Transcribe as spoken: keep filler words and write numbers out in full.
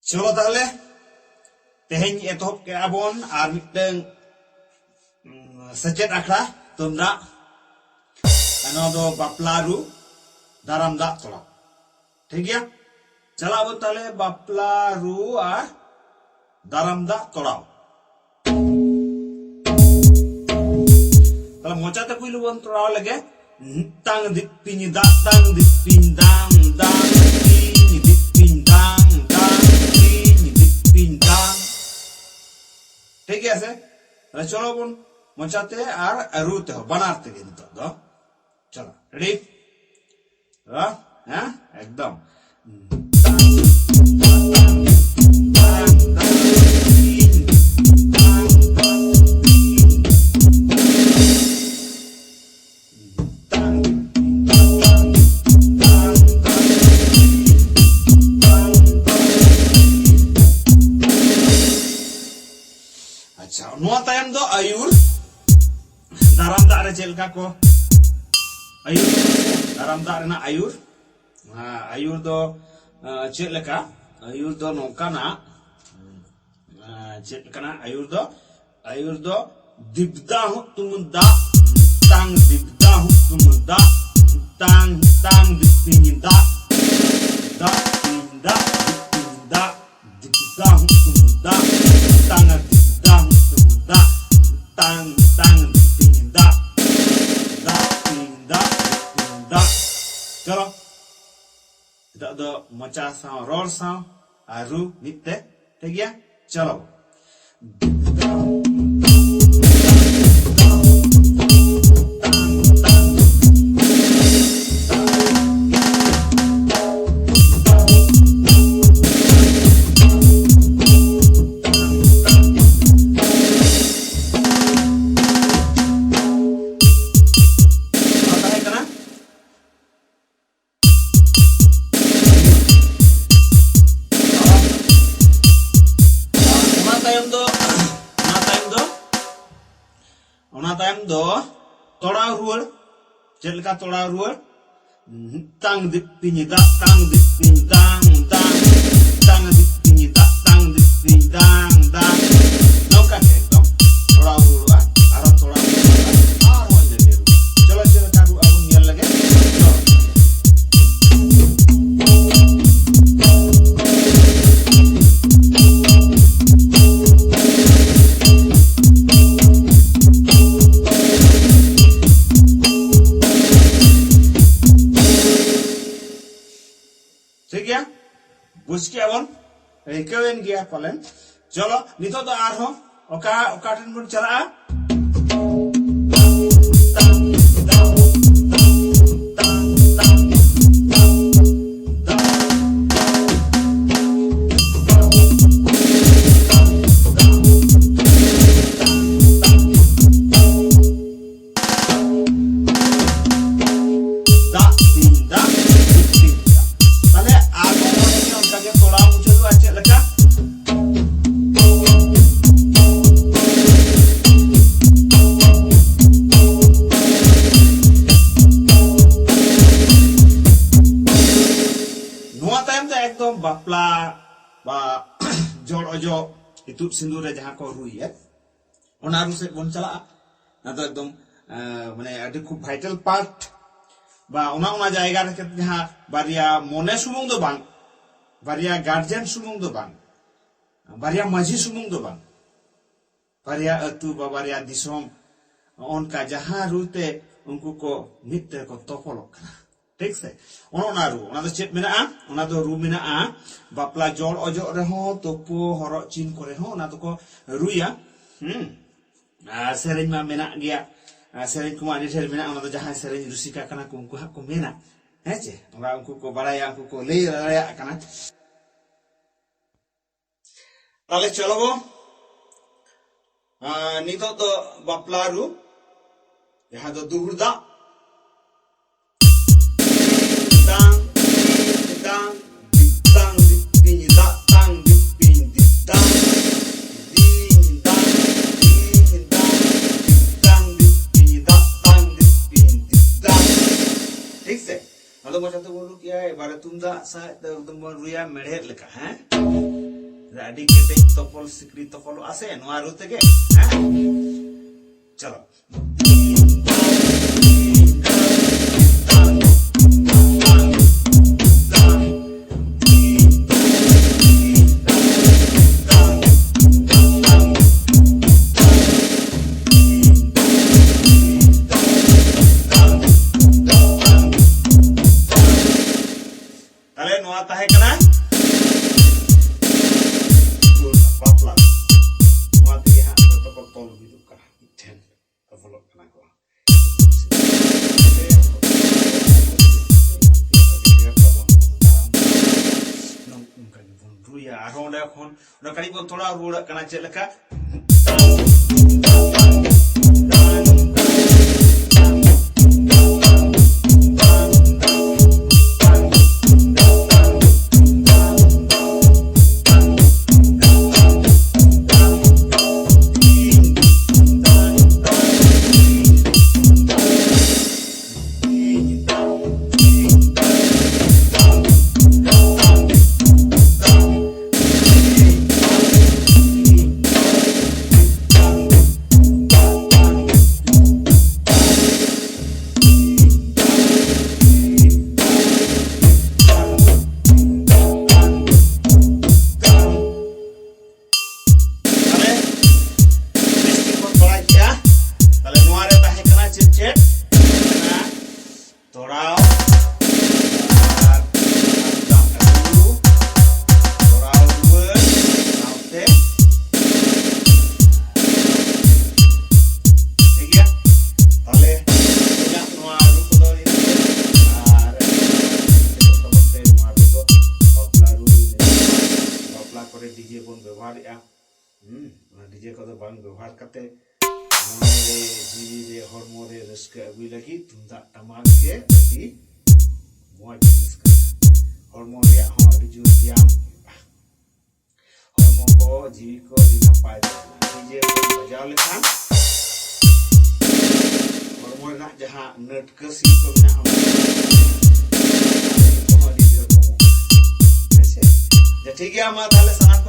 ᱪᱚᱞᱚ ᱛᱟᱦᱞᱮ, ᱛᱮᱦᱮᱧ ᱮᱛᱚᱦᱚᱵ ᱠᱮᱜᱼᱟ ᱵᱚᱱ ᱟᱨ ᱢᱤᱫᱴᱟᱝ, ᱩᱸ, ᱥᱮᱪᱮᱫ ᱟᱠᱷᱲᱟ ᱛᱩᱢᱫᱟᱜ᱾ ᱱᱚᱣᱟ ᱫᱚ ᱵᱟᱯᱞᱟ ᱨᱩ, ᱫᱟᱨᱟᱢ ᱫᱟᱜ ᱛᱚᱲᱟᱣ᱾ ᱴᱷᱤᱠ ᱜᱮᱭᱟ, ᱪᱟᱞᱟᱜ ᱵᱚᱱ ᱛᱟᱦᱞᱮ ᱵᱟᱯᱞᱟ ᱨᱩ ᱟᱨ ᱫᱟᱨᱟᱢ ᱫᱟᱜ ᱛᱚᱲᱟᱣ᱾ ᱛᱟᱦᱞᱮ ᱢᱚᱪᱟᱛᱮ ᱯᱩᱭᱞᱩ ᱵᱚᱱ ᱛᱚᱲᱟᱣ ᱞᱮᱜᱮ᱾ ᱛᱟᱝ ᱫᱤᱯᱤᱧ ᱫᱟᱜ, ᱛᱟᱝ ᱫᱤᱯᱤᱧ ᱫᱟᱝ, ᱫᱟᱝ ᱫᱤᱯᱤᱧ ᱫᱤᱯᱤᱧ ᱫᱟᱝ, ᱫᱟᱝ ᱫᱤᱯᱤᱧ ᱫᱤᱯᱤᱧ ᱫᱟᱝ᱾ ᱴᱷᱤᱠ ᱜᱮᱭᱟ ᱥᱮ? ᱛᱟᱦᱞᱮ ᱪᱚᱞᱚ ᱵᱚᱱ ᱢᱚᱪᱟᱛᱮ ᱟᱨ ᱨᱩ ᱛᱮᱦᱚᱸ, ᱵᱟᱱᱟᱨ ᱛᱮᱜᱮ ᱱᱤᱛᱚᱜ ᱫᱚ᱾ ᱪᱚᱞᱚ, ᱨᱮᱰᱤ? ᱦᱮᱸ, ᱦᱮᱸ, ᱮᱠᱫᱚᱢ᱾ ᱟᱪᱪᱷᱟ, ᱱᱚᱣᱟ ᱛᱟᱭᱚᱢ ᱫᱚ ᱟᱹᱭᱩᱨ᱾ ᱫᱟᱨᱟᱢ ᱫᱟᱜ ᱨᱮ ᱪᱮᱫ ᱞᱮᱠᱟ ᱠᱚ ᱟᱹᱭᱩᱨ, ᱫᱟᱨᱟᱢ ᱫᱟᱜ ᱨᱮᱱᱟᱜ ᱟᱹᱭᱩᱨ᱾ ᱦᱮᱸ, ᱟᱹᱭᱩᱨ ᱫᱚ, ᱟᱸ, ᱪᱮᱫ ᱞᱮᱠᱟ? ᱟᱹᱭᱩᱨ ᱫᱚ ᱱᱚᱝᱠᱟᱱᱟᱜ, ᱟᱸ, ᱪᱮᱫ ᱞᱮᱠᱟᱱᱟᱜ ᱟᱹᱭᱩᱨ ᱫᱚ? ᱟᱹᱭᱩᱨ ᱫᱚ ᱫᱤᱵᱫᱟ ᱦᱩᱛᱩᱢ ᱫᱟᱜ, ᱛᱟᱝ ᱫᱤᱵᱫᱟ ᱦᱩᱛᱩᱢ ᱫᱟᱜ, ᱛᱟᱝ, ᱛᱟᱝ ᱫᱤᱯᱤᱧ ᱫᱟᱜ, ᱫᱟᱜ ᱛᱤᱧ ᱫᱟᱜ, ᱫᱤᱯᱤᱧ ᱫᱟᱜ, ᱫᱤᱵᱫᱟ ᱦᱩᱛᱩᱢ ᱫᱟᱜ, ᱛᱟᱝ ᱫᱤᱵᱫᱟ ᱦᱩᱛᱩᱢ ᱫᱟᱜ, ᱛᱟᱝ, ᱛᱟᱝ ᱫᱤᱯᱤᱧ ᱫᱟᱜ, ᱫᱟᱜ ᱛᱤᱧ ᱫᱟᱜ, ᱫᱤᱯᱤᱧ ᱫᱟᱜ᱾ ᱪᱚᱞᱚ, ᱱᱤᱛᱚᱜ ᱫᱚ ᱢᱚᱪᱟ ᱥᱟᱶ ᱨᱚᱲ ᱥᱟᱶ ᱟᱨ ᱨᱩ ᱢᱤᱫ ᱛᱮ, ᱴᱷᱤᱠ ᱜᱮᱭᱟ? ᱪᱚᱞᱚ᱾ ᱱᱚᱣᱟ ᱛᱟᱦᱮᱸ ᱠᱟᱱᱟ᱾ ᱚᱱᱟ ᱛᱟᱭᱚᱢ ᱫᱚ, ᱚᱱᱟ ᱛᱟᱭᱚᱢ ᱫᱚ, ᱚᱱᱟ ᱛᱟᱭᱚᱢ ᱫᱚ ᱛᱚᱲᱟᱣ ᱨᱩᱣᱟᱹᱲ᱾ ᱪᱮᱫ ᱞᱮᱠᱟ ᱛᱚᱲᱟᱣ ᱨᱩᱣᱟᱹᱲ? ᱛᱟᱝ ᱫᱤᱯᱤᱧ ᱫᱟᱜ, ᱛᱟᱝ ᱫᱤᱯᱤᱧ ᱫᱟᱝ, ᱫᱟᱝ, ᱛᱟᱝ ᱫᱤᱯᱤᱧ ᱠᱮᱜᱼᱟ ᱵᱚᱱ, ᱟᱹᱭᱠᱟᱹᱣᱮᱱ ᱜᱮᱭᱟ ᱯᱟᱞᱮᱱ᱾ ᱪᱚᱞᱚ, ᱱᱤᱛᱚᱜ ᱫᱚ ᱟᱨᱦᱚᱸ ᱚᱠᱟ, ᱚᱠᱟ ᱴᱷᱮᱱ ᱵᱚᱱ ᱪᱟᱞᱟᱜᱼᱟ? ᱫᱟᱜ ᱛᱤᱧ ᱫᱟᱜ, ᱛᱤᱧ ᱫᱟᱜ᱾ ᱛᱟᱦᱞᱮ ᱟᱨᱦᱚᱸ ᱱᱚᱰᱮ ᱜᱮ ᱚᱱᱠᱟ ᱜᱮ ᱛᱚᱲᱟᱣ ᱢᱩᱪᱟᱹᱫᱚᱜᱼᱟ᱾ ᱪᱮᱫ ᱞᱮᱠᱟ? ᱱᱚᱣᱟ ᱛᱟᱭᱚᱢ ᱛᱮ ᱮᱠᱫᱚᱢ ᱵᱟᱯᱞᱟ ᱵᱟ ᱡᱚᱲ ᱚᱡᱚᱜ, ᱤᱛᱩᱫ ᱥᱤᱸᱫᱩᱨ ᱨᱮ ᱡᱟᱦᱟᱸ ᱠᱚ ᱨᱩᱭᱮᱫ, ᱚᱱᱟ ᱨᱩ ᱥᱮᱫ ᱵᱚᱱ ᱪᱟᱞᱟᱜᱼᱟ᱾ ᱚᱱᱟ ᱫᱚ ᱮᱠᱫᱚᱢ, ᱮ, ᱢᱟᱱᱮ ᱟᱹᱰᱤ ᱠᱷᱩᱵ vital part, ᱵᱟ ᱚᱱᱟ, ᱚᱱᱟ ᱡᱟᱭᱜᱟ ᱨᱮ ᱡᱟᱦᱟᱸ ᱵᱟᱨᱭᱟ ᱢᱚᱱᱮ ᱥᱩᱢᱩᱝ ᱫᱚ ᱵᱟᱝ, ᱵᱟᱨᱭᱟ guardian ᱥᱩᱢᱩᱝ ᱫᱚ ᱵᱟᱝ, ᱵᱟᱨᱭᱟ ᱢᱟᱹᱡᱷᱤ ᱥᱩᱢᱩᱝ ᱫᱚ ᱵᱟᱝ, ᱵᱟᱨᱭᱟ ᱟᱹᱛᱩ ᱵᱟ ᱵᱟᱨᱭᱟ ᱫᱤᱥᱚᱢ, ᱚᱱᱠᱟ ᱡᱟᱦᱟᱸ ᱨᱩ ᱛᱮ ᱩᱱᱠᱩ ᱠᱚ ᱢᱤᱫ ᱛᱮᱠᱚ ᱛᱚᱯᱚᱞᱚᱜ ᱠᱟᱱᱟ᱾ ᱴᱷᱤᱠ ᱥᱮ? ᱚᱱ ᱚᱱᱟ ᱨᱩ, ᱚᱱᱟ ᱫᱚ ᱪᱮᱫ ᱢᱮᱱᱟᱜᱼᱟ? ᱚᱱᱟ ᱫᱚ ᱨᱩ ᱢᱮᱱᱟᱜᱼᱟ, ᱵᱟᱯᱞᱟ ᱡᱚᱲ ᱚᱡᱚᱜ ᱨᱮᱦᱚᱸ, ᱛᱳᱯᱳ ᱦᱚᱨᱚᱜ ᱪᱤᱱ ᱠᱚᱨᱮ ᱦᱚᱸ ᱚᱱᱟ ᱫᱚᱠᱚ ᱨᱩᱭᱟ᱾ ᱦᱩᱸ᱾ ᱟᱨ ᱥᱮᱨᱮᱧ ᱢᱟ ᱢᱮᱱᱟᱜ ᱜᱮᱭᱟ, ᱟᱨ ᱥᱮᱨᱮᱧ ᱠᱚᱢᱟ ᱟᱹᱰᱤ ᱰᱷᱮᱨ ᱢᱮᱱᱟᱜᱼᱟ᱾ ᱚᱱᱟ ᱫᱚ ᱡᱟᱦᱟᱸᱭ ᱥᱮᱨᱮᱧ ᱨᱩᱥᱤᱠᱟ ᱠᱟᱱᱟ ᱠᱚ, ᱩᱱᱠᱩ ᱦᱟᱸᱜ ᱠᱚ ᱢᱮᱱᱟ, ᱦᱮᱸ ᱪᱮ? ᱚᱱᱟ ᱩᱱᱠᱩ ᱠᱚ ᱵᱟᱲᱟᱭᱟ, ᱩᱱᱠᱩ ᱠᱚ ᱞᱟᱹᱭ ᱫᱟᱲᱮᱭᱟᱜ ᱠᱟᱱᱟ᱾ ᱛᱟᱦᱞᱮ ᱪᱚᱞᱚ ᱵᱚ, ᱟᱸ, ᱱᱤᱛᱚᱜ ᱫᱚ ᱵᱟᱯᱞᱟ ᱨᱩ, ᱡᱟᱦᱟᱸ ᱫᱚ ᱫᱩᱦᱩᱲ ᱫᱟᱜ᱾ ᱫᱟᱝ, ᱫᱤᱯᱤᱧ, ᱫᱟᱝ, ᱫᱤᱯᱤᱧ, ᱫᱟᱜ, ᱫᱟᱝ, ᱫᱤᱯᱤᱧ, ᱫᱤᱯ, ᱫᱟᱝ, ᱫᱤᱧ, ᱫᱟᱝ, ᱫᱤᱧ, ᱫᱟᱝ, ᱫᱤᱯ, ᱫᱟᱝ, ᱫᱤᱯᱤᱧ, ᱫᱟᱜ, ᱫᱟᱝ, ᱫᱤᱯᱤᱧ, ᱫᱤᱯ, ᱫᱟᱝ᱾ ᱴᱷᱤᱠ ᱥᱮ? ᱟᱫᱚ ᱢᱚᱪᱟ ᱛᱮᱵᱚᱱ ᱩᱰᱩᱠ ᱮᱜᱼᱟ, ᱮᱵᱟᱨᱮ ᱛᱩᱢᱫᱟᱜ ᱥᱟᱦ ᱫᱚ ᱮᱠᱫᱚᱢ ᱵᱚᱱ ᱨᱩᱭᱟ ᱢᱮᱲᱦᱮᱫ ᱞᱮᱠᱟ, ᱦᱮᱸ? ᱟᱹᱰᱤ ᱠᱮᱴᱮᱡ ᱛᱚᱯᱚᱞ ᱥᱤᱠᱲᱤ ᱛᱚᱯᱚᱞᱚᱜᱼᱟ ᱥᱮ ᱱᱚᱣᱟ ᱨᱩ ᱛᱮᱜᱮ, ᱦᱮᱸ? ᱪᱚᱞᱚ᱾ ᱛᱟᱦᱞᱮ ᱱᱚᱣᱟ ᱛᱟᱦᱮᱸ ᱠᱟᱱᱟ ᱚᱱᱠᱟ ᱜᱮᱵᱚᱱ ᱨᱩᱭᱟ᱾ ᱟᱨᱦᱚᱸ ᱚᱸᱰᱮ ᱠᱷᱚᱱ ᱚᱸᱰᱮ ᱠᱟᱹᱴᱤᱡ ᱵᱚᱱ ᱛᱚᱲᱟᱣ ᱨᱩᱣᱟᱹᱲᱚᱜ ᱠᱟᱱᱟ᱾ ᱪᱮᱫ ᱞᱮᱠᱟ? ᱛᱟᱦᱞᱮ ᱵᱮᱥ ᱴᱷᱤᱠ ᱵᱚᱱ ᱵᱟᱲᱟᱭ ᱠᱮᱜᱼᱟ᱾ ᱛᱟᱦᱞᱮ ᱱᱚᱣᱟ ᱨᱮ ᱛᱟᱦᱮᱸ ᱠᱟᱱᱟ ᱪᱮᱫ ᱪᱮᱫ? ᱛᱟᱦᱮᱸ ᱠᱟᱱᱟ ᱛᱚᱲᱟᱣ ᱟᱨ ᱟᱨ ᱫᱟᱜ ᱟᱹᱜᱩ, ᱛᱚᱲᱟᱣ ᱨᱩᱣᱟᱹᱲ ᱥᱟᱶᱛᱮ, ᱴᱷᱤᱠ ᱜᱮᱭᱟ᱾ ᱛᱟᱦᱞᱮ ᱤᱧᱟᱹᱜ ᱱᱚᱣᱟ ᱨᱩ ᱠᱚᱫᱚ ᱤᱱᱟᱹᱜ ᱜᱮ᱾ ᱟᱨ ᱛᱚᱨᱚᱯ ᱛᱮ ᱱᱚᱣᱟ ᱨᱩ ᱫᱚ ᱵᱟᱯᱞᱟ ᱨᱩ, ᱵᱟᱯᱞᱟ ᱠᱚᱨᱮ ᱰᱤᱡᱮ ᱵᱚᱱ ᱵᱮᱵᱚᱦᱟᱨᱮᱜᱼᱟ᱾ ᱦᱩᱸ, ᱚᱱᱟ ᱰᱤᱡᱮ ᱠᱚᱫᱚ ᱵᱟᱝ ᱵᱮᱵᱚᱦᱟᱨ ᱠᱟᱛᱮ ᱢᱚᱱᱮ ᱨᱮ, ᱡᱤᱣᱤ ᱨᱮ, ᱦᱚᱲᱢᱚ ᱨᱮ ᱨᱟᱹᱥᱠᱟᱹ ᱟᱹᱜᱩᱭ ᱞᱟᱹᱜᱤᱫ ᱛᱩᱢᱫᱟᱜ ᱴᱟᱢᱟᱠ ᱜᱮ ᱟᱹᱰᱤ ᱢᱚᱡᱽ ᱡᱤᱱᱤᱥ ᱠᱟᱱᱟ᱾ ᱦᱚᱲᱢᱚ ᱨᱮᱭᱟᱜ ᱦᱚᱸ ᱟᱹᱰᱤ ᱡᱳᱨ ᱵᱮᱭᱟᱢ ᱦᱩᱭᱩᱜᱼᱟ᱾ ᱦᱚᱲᱢᱚ ᱠᱚ, ᱡᱤᱣᱤ ᱠᱚ ᱟᱹᱰᱤ ᱱᱟᱯᱟᱭ ᱛᱟᱦᱮᱱᱟ᱾ ᱰᱤᱡᱮ ᱵᱚᱱ ᱵᱟᱡᱟᱣ ᱞᱮᱠᱷᱟᱱ ᱦᱚᱲᱢᱚ ᱨᱮᱱᱟᱜ ᱡᱟᱦᱟᱸ ᱱᱟᱹᱴᱠᱟᱹ ᱥᱤᱞ ᱠᱚ ᱢᱮᱱᱟᱜᱼᱟ, ᱚᱱᱟ ᱠᱚᱦᱚᱸ ᱟᱹᱰᱤ ᱰᱷᱮᱨ ᱠᱚᱢᱚᱜᱼᱟ᱾ ᱦᱮᱸ ᱥᱮ? ᱡᱟ, ᱴᱷᱤᱠ ᱜᱮᱭᱟ, ᱢᱟ ᱛᱟᱦᱞᱮ ᱥᱟᱱᱟᱢ